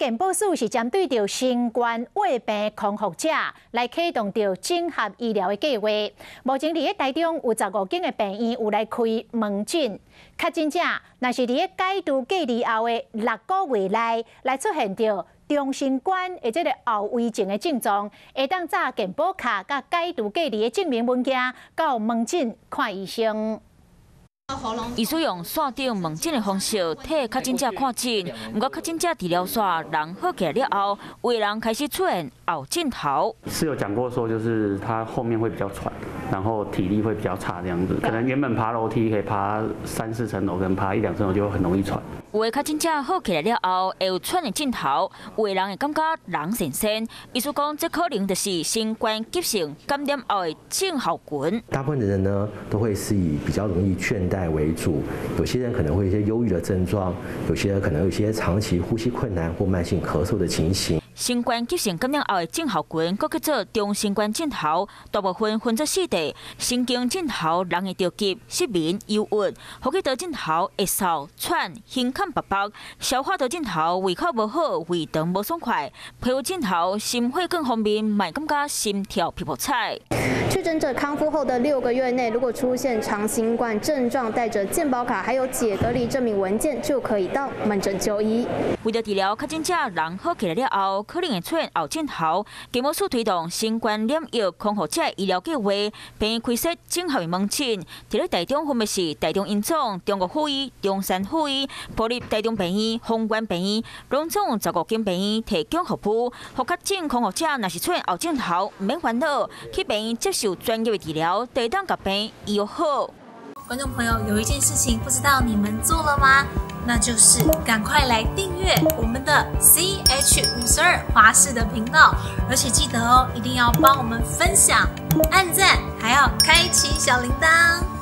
健保署是針對著新冠患病康復者來啟動著整合醫療的計劃。目前佇咧台中有15間的病院有來開門診，確診者若是佇咧解除隔離後的6個月內來出現著中新冠的這个後遺症的症狀，會當紮健保卡佮解除隔離的證明文件到門診看醫生。醫師用線頂問診的方式替確診者看診，毋過確診者治療煞人好起來了後，有的人開始出現後症頭。是有講過說，就是他後面會比較喘，然後體力會比較差，這樣子。可能原本爬樓梯可以爬三四層樓，可能爬一兩層樓就很容易喘。有的確診者好起來了後，會有喘的症頭，有的人會感覺人神神。醫師講，這可能就是新冠急性感染後的症候群。大部分的人呢，都會是以比較容易倦怠為主，有些人可能會有一些憂鬱的症狀，有些人可能有一些長期呼吸困難或慢性咳嗽的情形。新冠急性感染後的症候群，閣叫做中新冠症候，大部分分做四塊：神經症候，人會著急、失眠、憂鬱；呼吸道症候會嗽、喘、胸坎縛縛；消化道症候胃口無好、胃腸無爽快；皮膚症候心血管方面嘛會感覺心跳噗噗踩。確診者康復後的6個月內，如果出現長新冠症狀，帶著健保卡還有解隔離證明文件，就可以到門診就醫。為著治療確診者人好起來了後，可能會出現後症頭，健保署推動新冠染疫康復者醫療計劃，病院開設整合的門診。佇咧台中分別是台中榮總、中國附醫、中山附醫、部立台中病院、豐原病院，攏總有15間病院提供服務。予確診康復者若是出現後症頭，毋免煩惱，去病院接受專業的治療，就會當共病醫好。觀眾朋友，有一件事情不知道你們做了嗎？那就是趕快來訂閱我們的 CH 52華視的頻道，而且記得哦，一定要幫我們分享、按讚，還要開啟小鈴鐺。